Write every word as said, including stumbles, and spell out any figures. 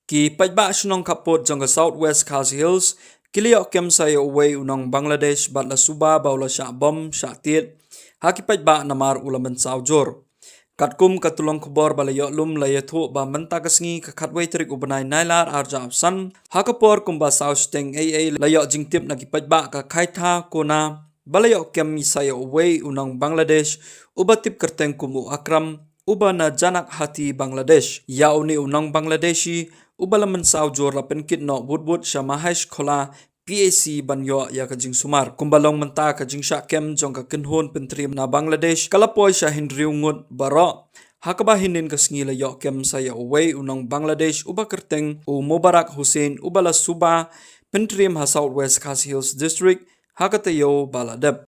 Ki paidbah shnong khappud jong ka South West Khasi Hills ki la ïoh kem sa ïa uwei u nong Bangladesh bad la suba ba u la shah bom shah tied ha ki paidbah namar u la mynsaw jur. Katkum ka tyllong khubor ba la ïoh lum la ïathuh ba mynta ka sngi ka khatwei tarik u bnai Nailar arhajar arphew san, ha ka por kumba saw shiteng ei ei la ïoh jingtip na ki paidbah ka Khaitha Kona ba la ïoh kem sa ïa uwei u nong Bangladesh uba tip kyrteng kum u Akram, uba na Janakhati, Bangladesh. Ïa une u nong Bangladeshi uba la mynsaw jur la pynkit noh wut wut sha Mahesh Khola P H C ban ïoh ïa ka jingsumar. Kumba long mynta, ka jingshah kem jong ka kynhun pyntriem na Bangladesh ka la poi sha hynriew ngut baroh, ha kaba hynnin ka sngi la ïoh kem sa ïa uwei u nong Bangladesh uba kyrteng u Mubarak Hussain uba la suba pyntriem ha South West Khasi Hills District ha ka taïew ba la dep.